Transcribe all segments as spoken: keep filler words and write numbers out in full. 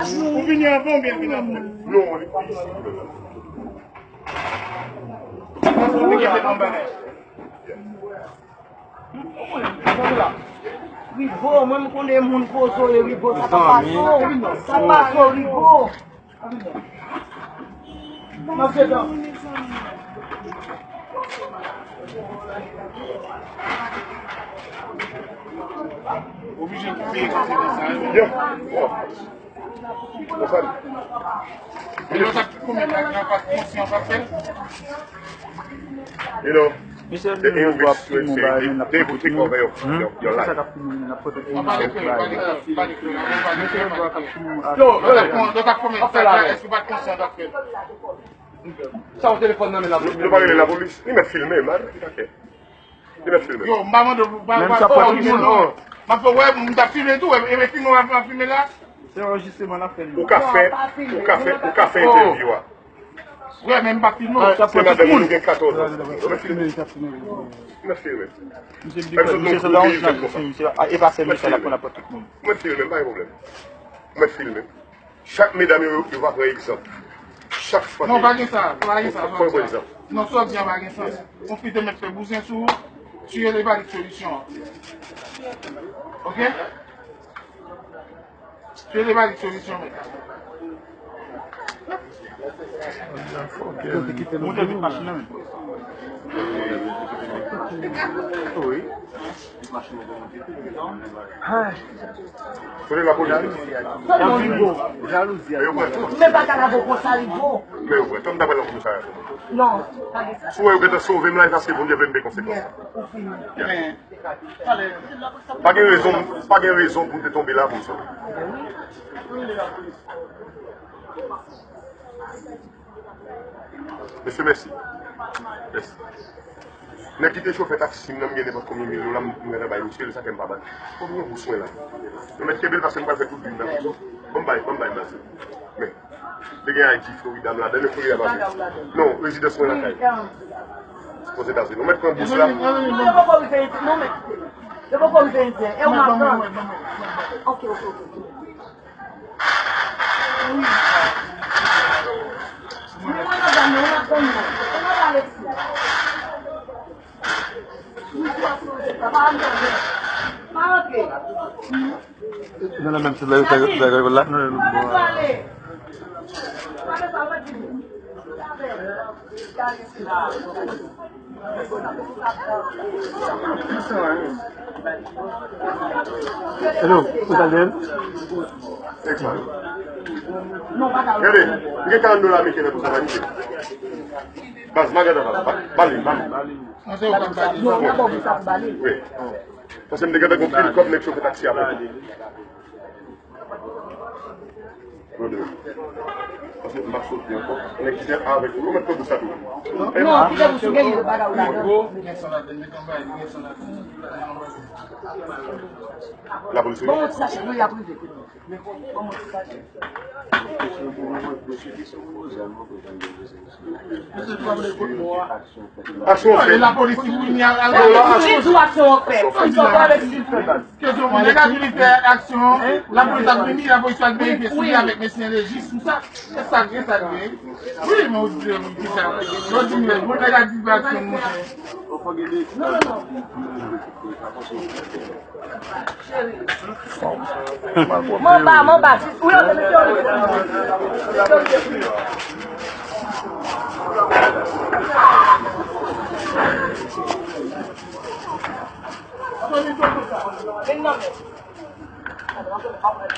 Ou vini anvan oubyen l vin apre? Non, li vini isi. Ou gen anba la. Rigo, mwen m konnen moun poze w, Rigo, sa pa pase w, sa pase w, Rigo. Nan sedan. Oblije kite eksperians sa yo. Yo. Konsa li. Yo t ap koumet ak nan pa konsyan pa fè l. You know, the English would say, they, they will take over your, your, your life. Yo, yo, yo t ap koumet sa, èske w pa t konsyan pa fè l? Sa w telefòn nan men lapolis. Nou pa rele lapolis, li mèt filme, man. Li mèt filme. Yo, m pa mande w, pa, pa, pa filme non. M ap fè, wè, m t ap filme tou, e, e filme w ap filme la. Se anrejistreman l ap fè li. Ou ka fè, ou ka fè, ou ka fè entèvyou a. Wè, men m pa filme w. Se madanm ou gen katòz an. Ou mèt filme. Ou mèt filme. Misye di ke misye se yon, misye, e pa sèl misye la pou n ap pran tout moun. Ou mèt filme, pa gen pwoblèm. Ou mèt filme. Chak medam yo, yo va pran egzanp. Chak fwa. Non, pa gen sa, pa gen sa. Fò pran egzanp. Non, sa w di a pa gen sans. Yon fi te mèt fè bouzen sou ou, tiye li pa li solisyon an. Oke? Tiye li pa li solisyon, mèt. Moute vit machin nan men. Wi. Kote lapolis? Jalouzi. Men yo pran tout. Men pa ka lave konsa, Rigo. Men yo pran tout. M ta pral nan komisarya. Non, pa gen sa. Si w wè yo gentan sove m la, e paske Bondye vle m gen konsekans. Yes, ou fini. Yeah. Pa gen rezon, pa gen rezon pou m te tonbe la pou m sove. Mesye, mèsi. Mèsi. Nèg ki te chofè taksi m nan, m gen nenpòt konbyen mil dola, m gentan bay misye, sa fè m pa bay. Konbyen bous mwen la? Yo mèt kenbe l paske m pral fè tout vi m nan prizon. Ban m bay, ban m bay baz. Men, te gen I D Florida m ladan, men Florida pa vle. Non, rezidans mwen lakay. Ozetazini. Ou mèt pran bous la. Non, yo poko rive isit, non, men. Yo poko rive isit. E w map pran. Ok, ok, ok. Nan la menm sila yo fè, fè la. Hello, ou ta byen? Gade, m gen karant dola ameriken nan pou sa vanite. Baz, magada, baz, ba-, bale, bale. Non, se ou k ap bale. Non, nan bon, sa pou bale. Wi. Paske m te gentan gon pil kòb, nèg chofè taksi a pran. Paske m ap soti ankò. Nèg ki te avèk ou, yo mèt pran bous la tou. Non, kite bous ou genyen, bagay ou ladan. Lapolis, wi. Bon, ti sachet, wi, y ap rive. Bon, ti sachet. Aksyon fèt. Lapolis ki vini a la. Ki jou aksyon an fèt? Kesyon pou nèg la vini fè aksyon, lapolis ap vini, lapolis ap verifye si li avèk mesye lejis, tout sa. E sa, e sa, wi. Wi, men ou di, wi, ki sa. Yo di, men, bon, nèg la di fè aksyon, monchè. Manba, manba, ou yo te mete yo.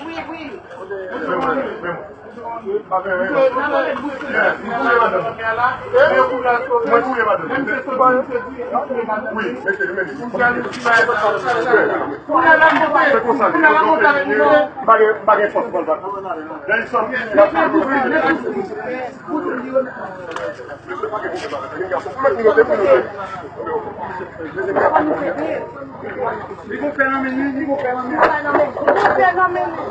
Wi, wi. Mwen touye madanm. Wi, mesye, men li. Kounye a la, m kontan. Kounye a la, m kontan avèk nou. M pa gen, m pa gen fòs pou m bat. Dayson, m ap fè koze. Mesye, pa gen pwoblèm avèk li. Gason, pou mèt nou note pou nou. Li gon pè nan men li, li gon pè nan men li. Li gon pè nan men li.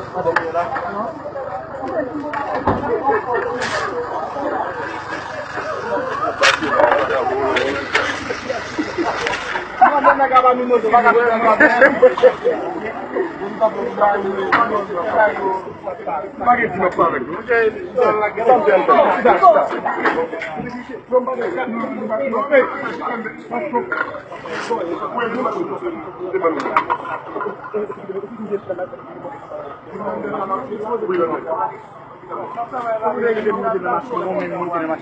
Pa gen di m ap pale avèk nou. Sa m fè l fè.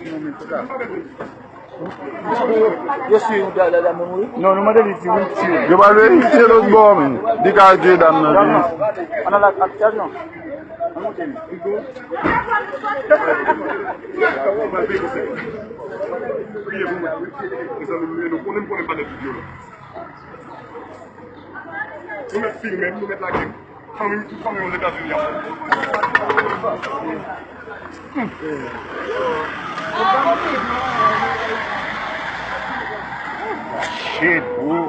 Chita, chita. Yo swiv dada moun wi. Non, nou mande li di wi, ti. Yo pral verifye lòt bò, men. Li ka ede dam nan vini. An nan la aplikasyon. An monte li. Priye pou mwen. Mezanmi, nou konnen, m konnen pa nèg ki vyolans. Nou mèt filme, nou mèt lage. Fanmi m, tout fanmi m Ozetazini an. Shit, bro.